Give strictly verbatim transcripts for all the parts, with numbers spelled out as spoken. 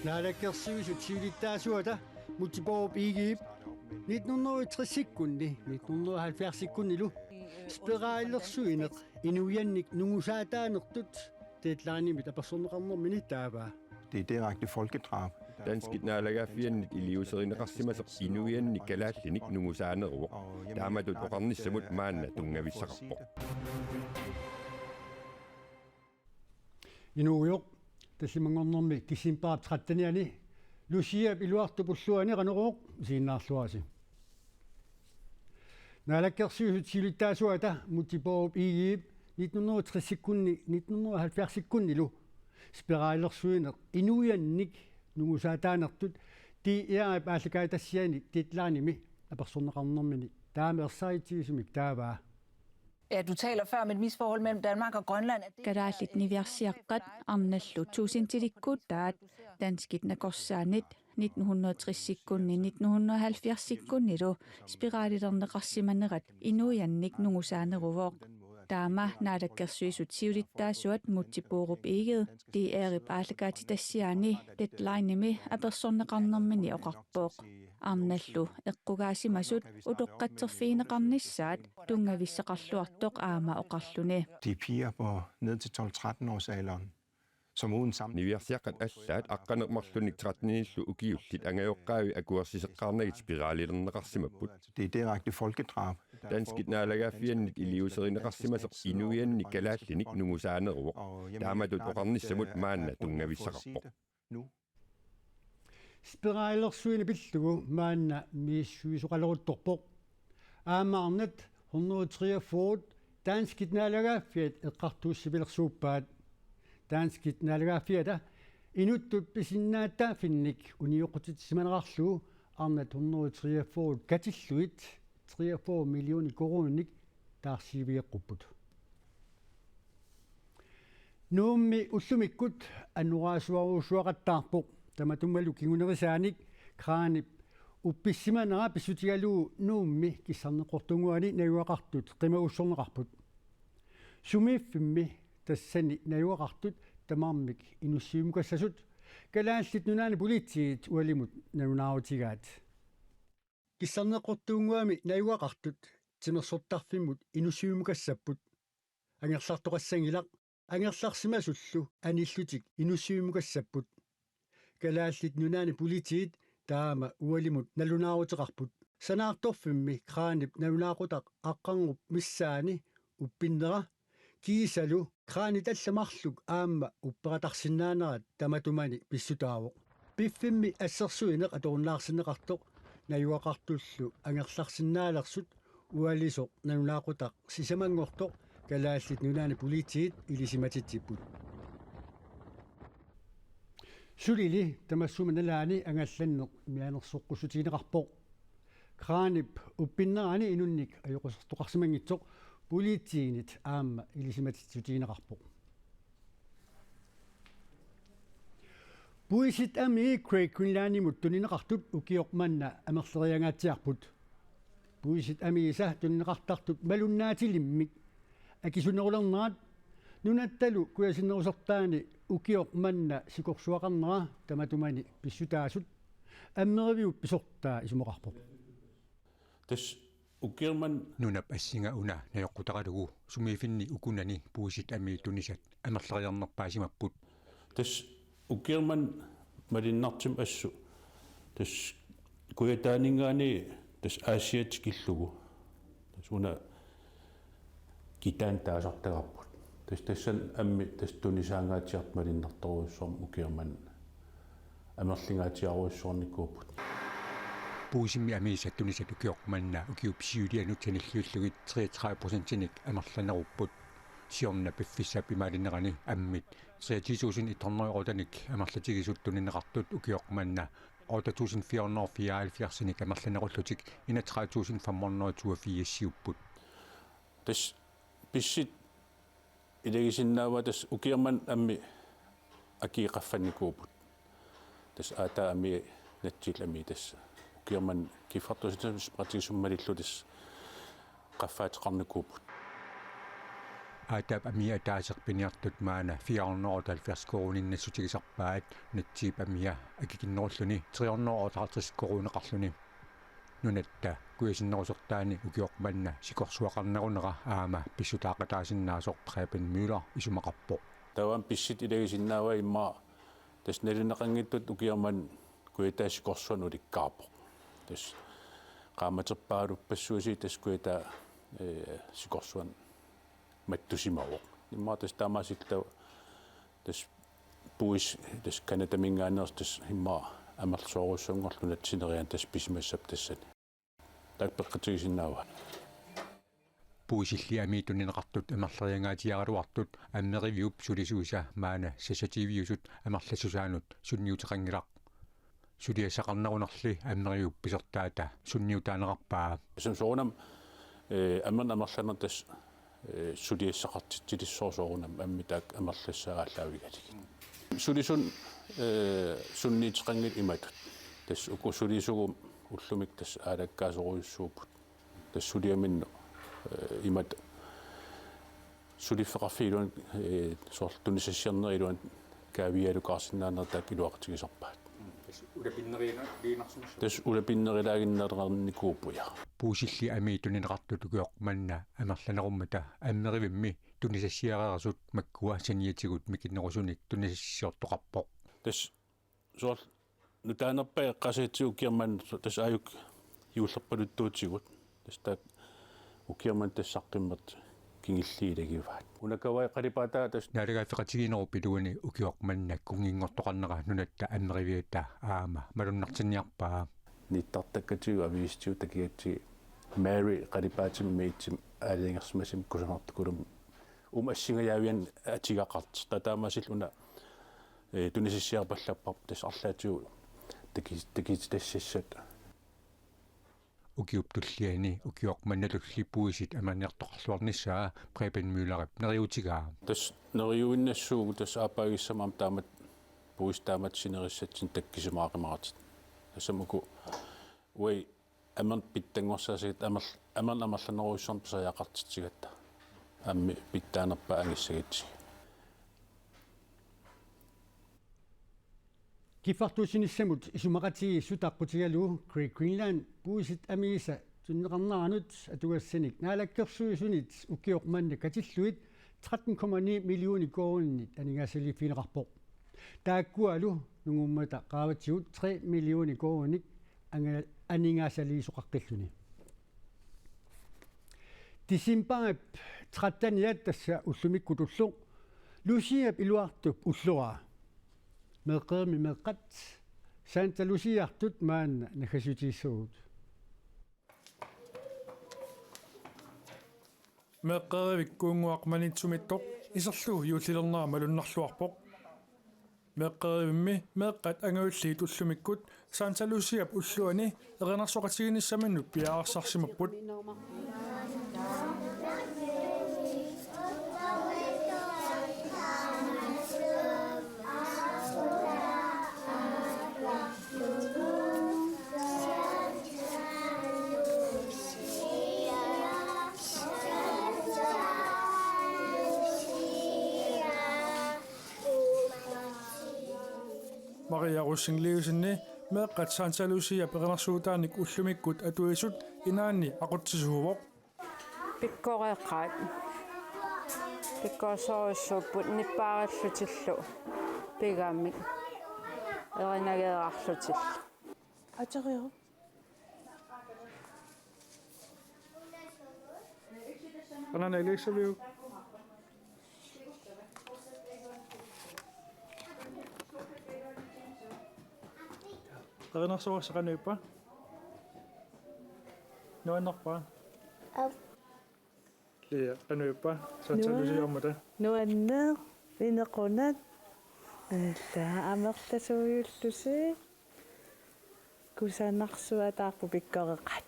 Naalakkersuisut siulittaasuata Múte Bourup Egedep nitten hundrede og tres-ikkunni nitten hundrede og halvfjerds-ikkunnilu spiralersuineq inuiannik nungusaataanertut Deadlinemit apersorneqarnermini taavaa. Det er direkte folkedrab. Danskit naalagaaffiannit iliuuserineqarsimasoq inuiannik kalaallinik nungusaaneruvoq. Taamatut oqarnissamut maanna tunngavissaqarpoq. Inuugujoq, tallimanngornermi decembarip trettenianni Luciap iluartup ulluani Qanorooq isiginnaarluarisi. Naalakkersuisut siulittaasuata Múte Bourup Egedep nitten hundrede og tres-ikkunni nitten hundrede og halvfjerds-ikkunnilu spiralersuineq inuiannik nungusaataanertut D R-ip aallakaatitassiani Deadlinemi apersorneqarnermini taama ersaritsigisumik taavaa. Ja, du taler før om et misforhold mellem Danmark og Grønland. Er det Kalaallit niviarsiaqqat arnallu tuusintilikkuutaat danskit nakorsaannit nitten hundrede og tres-ikkunni nitten hundrede og halvfjerds-ikkunnilu spiralilerneqarsimanerat inuiannik nungusaaneruvoq. Taama naalakkersuisut siulittaasuat Múte Bourup Egede D R-ip aallakaatitassiani Deadlinemi apersorneqarnermini oqarpoq. Arnallu eqqugaasimasut utoqqatserfigineqarnissaat tunngavissaqarluartoq aamma oqarluni. De piger på ned til tolv tretten-årsalderen, som uden samtykke Niviarsiaqqat allaat aqqaneq-marlunnik tretten-illu ukiullit angajoqqaavi akuersiseqqaarnagit spiralilerneqarsimapput. Det er direkte folkedrab. Danskit naalagaaffiannit iliuuserineqarsimasoq inuiannik kalaallinik nungusaaneruvoq. Taamatut oqarnissamut maanna tunngavissaqarpoq. Nu. Spiralersuineq pillugu maanna misissuisoqaleruttorpoq. Aamma arnat hundrede og treogfyrre danskit naalagaaffiat eqqartuussivilersuuppaat. Danskit naalagaaffiata inuttut pisinnaatitaaffinnik unioqqutitsisimanerarlugu arnat hundrede og treogfyrre katillugit treogfyrre millioner koruuninik taarsiivigeqqupput. Nuummi ullumikkut anorersuarujussuaqattaarpoq. Tamatumalu kingunerisaanik kranip uppissimanera pissutigalugu Nuummi kissarneqqortunnguani najugaqartut qimagussorneqarput. Sumiiffimmi tassani najugaqartut tamarmik inussivimukassasut Kalaallit Nunaanni politiit ualimut nalunaarutigaat. Kissarneqqortuunnguami najugaqartut timersortarfimmut inussivimukassapput. Angerlartoqassanngilaq, angerlarsimasullu anillutik inussivimukassapput. Kalaallit Nunaanni politiit taama ualimut nalunaaruteqarput. Sanaartorfimmi kranip nalunaaqutaq aqqarngup missaani uppinnera kiisalu kranit allat marluk aamma uppeqatarsinnaanerat tamatumani pissutaavoq. Piffimmi assersuineq atorunnaarsinneqartoq najugaqartullu angerlarsinnaalersut ualisoq nalunaaqutaq sisamanngortoq Kalaallit Nunaanni politiit ilisimatitsipput. Sulili tamassuma nalaani angallanneq mianersoqqussutigineqarpoq. Kranip uppinnerani inunnik ajoqusertoqarsimanngitsoq politiinit aamma ilisimatitsissutigineqarpoq. Puisit amii Great Greenlandimut tunineqartut ukioq manna amerleriangaatsiarput. Puisit amiisa tunineqartartut malunnaatilimmik akisunerulernerat nunattalu kujasinnerusortaani ukioq manna sikorsuaqarnera tamatumani pissutaasut ammeriviup pisortaa isumaqarpoq. Tassa ukioq manna nunap assinga una najoqqutaralugu sumiiffinni ukunani puisit amii tunisat amerleriarnerpaasimapput. Tassa ukioq manna malunnartumik assut tassa Kujataaninngaanniit tassa Aasiaat tikillugu. Tassa una Kitaani taasartagarput. Tassa tassani ammi tassa tunisaangaatsiartut malunnartorujussuarmik ukioq manna amerlingaatsiarujussuarnikuupput. Puisimmi amiisa tunisat ukioq manna ukiup siulianut sanilliullugit treogtredive procentinik amerlanerupput. Siorna piffissap imaalinerani ammit treogtyve tusind et hundrede eurotanik amerlatigisut tunineqartut ukioq manna otte tusind fire hundrede og fireoghalvfjerdsinik amerlanerullutik enogtredive tusind fem hundrede og toogfirs-iupput. Tassa pissit ilagisinnaavaat tassa ukioq manna ammit akii qaffannikuupput. Tassa aataat amii natsillit amii tassa ukioq manna kiffartuussisartut separatigisummalillu tassa qaffaateqarnikuupput. Aataap amia ataaseq piniartut maanna fire hundrede og halvfjerds koruuninik nassutigisarpaat, Natsiip amia akikinnerulluni tre hundrede og halvtreds koruuneqarluni. Nunatta kujasinnerusortaani ukioq manna sikorsuaqarnerunera aamma pissutaaqataasinnaasoq Preben Møller isumaqarpoq. Taava pissit ilagisinnaavai immaqa tassa nalineqanngitsut ukioq manna kujataa sikorsuanut ulikkaarpoq. Tassa qaammaterpaaluppassuusi tassa kujataa, ee, sikorsuanut mattusimavoq. Immaqa tassa taamaasilluta tassa puisi tassa Canadaminngaanneersoq tassa immaqa amerlasoorujussuanngorluni sineriak tassa pisimassappat tassani. Taakku peqqutigisinnaavai. Puisilli amii tunineqartut amerleriangaatsiaraluartut Ammeriviup sulisuisa maanna seksogtyviusut amerlassusaanut sunniuteqanngilaq. Suliassaqarnerunerli Ammeriviup pisortaata sunniutaanerarpaa. Tassa soorunami, ee, amerlanerit amerlanerit tassa, ee, suliassaqartitsilissaaq soorunami ammit taakku amerlassaat aallaavigalugit. Sulisunut, ee, sunniuteqanngilaq imatut. Tassa uku sulisugut ullumikkut tassa aalakaasorujussuupput. Tassa suliaminnut, ee, imatut suliffeqarfiup iluani, ee, soorlu tunisassiornerup iluani kaaviiaalukaarsinnaanera taakku iluaqutigisarpaat. Tassa ulapinnerila-, liinarsimassu. Tassa ulapinnerilaaginnarnikuupput, ja. Puisilli amii tunineqartut ukioq manna amerlanerummata Ammerivimmi tunisassiareersut makkua saniatigut mikinnerusunik tunisassiortoqarpoq. Tassa soorlu nutaanerpaat eqqaasaatsigut ukioq manna tassa aajuku juullerpaluttuutigut. Tassa taakku ukioq manna tassa saqqummertut kingulliit ilagivaat. Unakavai qalipaataa tassa. Naalagaaffeqatigiinnerup iluani ukioq manna kunnginngortoqarnera Nunatta Ammeriviata aamma malunnartinniarpaa. Nittartakkatigut aviisitigut takigatsigit Mary qalipaatimmi itsim aalajangersimasumik kusanartukulumi uuma assingajaavianni atugaqartoq. Taava taamaasilluta una, ee, tunisassiarpallapparput tassa arlaatigut taki-, takititassassasoq. Ukiup tulliani ukioq mannatulli puisit amerniartoqarluarnissaa Preben Møllerip neriuutigaa. Tassa neriuinnassuugut tassa aappaagissamik aamma taamatut puisit taamatut sinerissatsinnik takkisimaaqimaratik. Tassami uku uagut amerneq pitsanngorsaassagatta amer-, amerneq amerlanerujussuarnik pisariaqartitsigatta. Ammit pitsaanerpaat angissagatsigit. Kiffartuussinissamut isumaqatigiissut aqqutigalugu Great Greenland puisit amiisa tunineqarneranut atugassanik naalakkersuisunit ukioq manna katillugit tretten komma ni millioner koruuninik aningaasaliiffigineqarpoq. Taakkualu nungummata qaavatigut tre millioner koruuninik anga-, aningaasaliisoqaqqilluni. Decembarip tretteniat tassa ullumikkut ulloq Luciap iluartup ulloraa. Meeqqerivimmi meeqqat Santa Luciartut maanna naggasiutigissavagut. Meeqqerivik Kuunnguaq Maniitsumittoq iserlugu juullilernera malunnarluarpoq. Meeqqerivimmi meeqqat angajulliit ullumikkut Santa Luciap ulluani erinarsoqatigiinnissaminnut piareersarsimapput. Maria Rosing Leosinni meeqqat Santa Lucia perinarsuutaanik ullumikkut atuisut inaanni aqutsisuuvoq. Pikkoreqaat. Pikkorissorujussuupput nippaarillutillu pigamik. Erinageerarlutillu. Ateriu. Qanani iliussaviuk? Erinarsorassi qanoq ippa? Nuannerpa? Aap. Lia, qanoq ippa? Santa Luciarmata. Nuanneq, inequnaq. Alla, amerlasuujullusi. Kusanarsuataarput pikkoreqaat.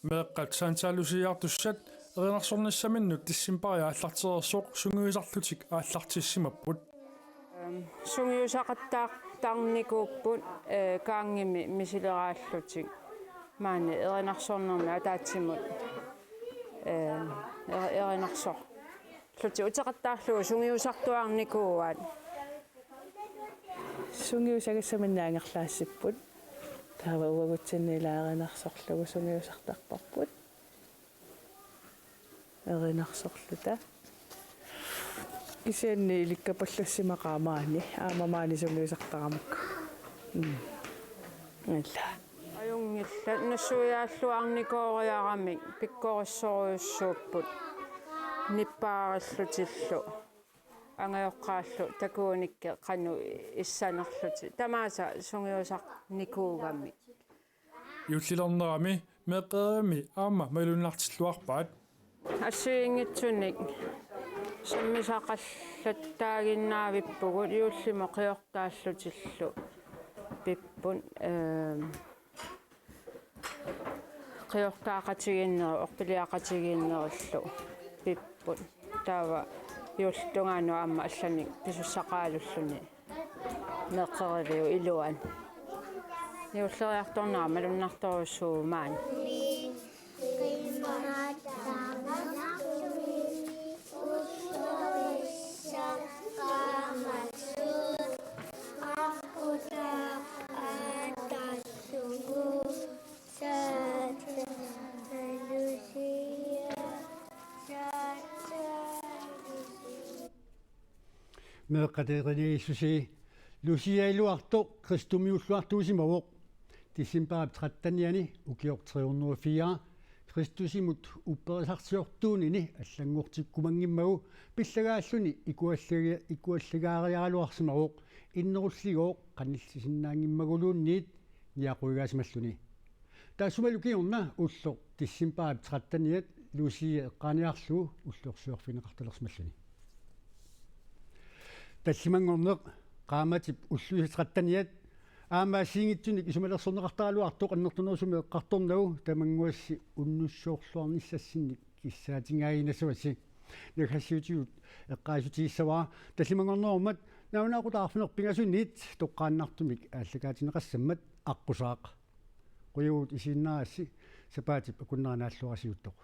Meeqqat sansalusiartussat erinarsornissaminnut decembari aallartereersoq sungiusarlutik aallartissimapput. Sungiusaqattaartarnikuupput, eh, kaangimi misileraallutik maani erinarsornermi ataatsimut, eh, eri-, erinarsorlutik uteqattaarlugu sungiusartuarnikuuaat. Sungiusagassaminnik angerlaassipput. Taava uagutsinnut ila erinarsorlugu sungiusartarparput. Erinarsorluta. Kisianni ilikkapallassimaqaaq maani, aamma maani sungiusartaramikku. Mm. Ila. Ajunngillat nassuiaalluarnikooriaramik pikkorissorujussuupput nippaarillutillu. Angajoqqaallu takuunikkut qanoq issanerlutik. Tamaasa sungiusarnikuugamik. Juullilernerami meeqqerivimmi aamma malunnartilluarpaat. Assigiinngitsunik sammisaqallattaaginnaavippugut juullimut qiortaallutillu pipput, ehm, qiortaaqatigiinnerit, orpiliaqatigiinnerillu pipput. Taava juullip tungaanut aamma allanik pisussaqaalulluni meeqqeriviup iluani. Juulleriartornera malunnartorujussuuvoq maani. Meeqqat erinigissusii Lucia iluartoq kristumiulluartuusimavoq. Decembarip trettenianni ukioq tre hundrede og fire Kristusimut upperisarsiortuunini allanngortikkumanngimmagu pillagaalluni ikuallagi-, ikuallagaariaraluarsimavoq innerulligooq qanillisinnaanngimmaguluunniit niaquigaasimalluni. Taassumalu kingorna ulloq decembarip tretteniat Lucia eqqaaniarlugu ullorsiorfigineqartalersimalluni. Tallimanngorneq qaammatip ulluisa tretteniat aamma assigiinngitsunik isumalersorneqartaraluartoq annertunerusumik eqqartornagu tamanguassi unnussiorluarnissassinnik kissaatigaannassavassi. Naggassiutigut eqqaasitsissutigissavara tallimanngornerummat nalunaaqutaq arfineq-pingasunniit toqqaannartumik aallakaatinneqassammat aqqusaaq. Qujavugut isiginnaarassi, sapaatip akunnera naalluarisiuttoq.